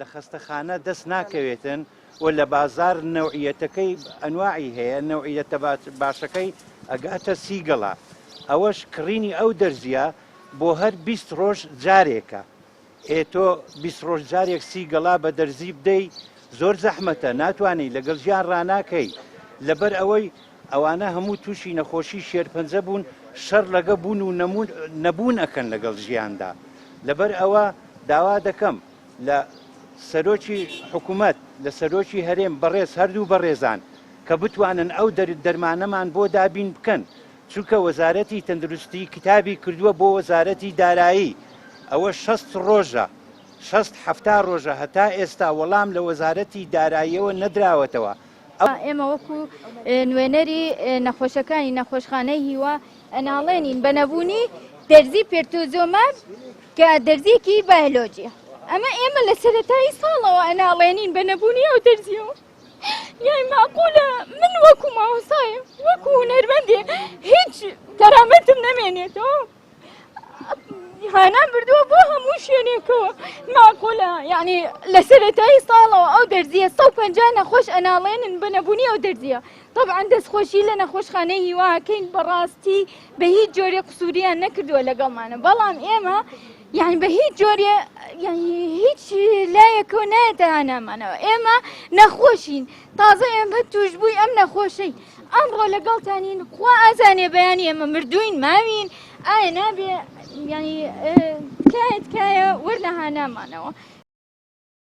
لە خەستەخانە دەست ناکەوێتن و لە بازار نەوعیەتەکەی ئەنواعی هەیە نەوعیەتە باشەکەی ئەگاتە سی گەڵا ئەوەش کڕینی ئەو دەرزیە بۆ هەر 20 ڕۆژ جارێکە ئێ تۆ 20 ڕۆژ جارێک سی گەڵا بە دەرزی بدەی زۆر زەحمەتە ناتوانانی لەگەڵ ژیان ڕاناکەی لەبەر ئەوەی ئەوانە هەموو تووشی نەخۆشی شێرپەنجە بوون شەڕ لەگە بوون و نەبوون ئەکەن لەگەڵ ژیاندا لەبەر ئەوە داوا دەکەم لە سەرۆکی حکومەت، لە سەرۆکی هەرێم بەڕێز هەردوو بەڕێزان کە بتوانن ئەو دەرمانەمان بۆ دابین بکەن، چونکە وەزارەتی تەندروستی کتابی کردووە بۆ وەزارەتی دارایی، ئەوە 60 ڕۆژە، 60 70 ڕۆژە هەتا ئێستا وەڵام لە وەزارەتی داراییەوە نەدراوەتەوە. ئێمە وەکو نوێنەری نەخۆشەکانی نەخۆشخانەی هیوا ئەناڵێنین بە نەبوونی دەرزی پێرتۆزۆماب کە دەرزیەکی بایۆلۆجیە ئەمە ئێمە لە سەرەتایی ساڵەوە ئەناڵێنین بە نەبوونی ئەو دەرزیەوە یای ماقولە من وەکو مامۆستایە وەکو هونەرمەندێ هیچ کەرامەتم نەمێنێتەوە هانام بردووە بۆ هەموو شوێنێکەوە ماقولە یعنی لە سەرەتایی ساڵەوە ئەو دەرزیە 150 نەخۆش ئەناڵێنن بە نەبوونی ئەو دەرزیە طبعا دەستخۆشی لە نەخۆشخانەی هیواکەین بەڕاستی بە هیچ جۆرێ قسوریان نەکردووە لەگەڵمانە بەڵام ئێمە یعنی بە هیچ جۆرێ یعنی هیچ لایەکەوە نایەتە هانامانەوە ئێمە نەخۆشین تازە ئێمە توشبووی ئەم نەخۆشەی ئەمڕۆ لەگەڵتانین خوا ئازانێ بەیانی ئێمە مردوین ماوین ئایا نابێ یعنی تکایە تکایە وەرنە هانامانەوە.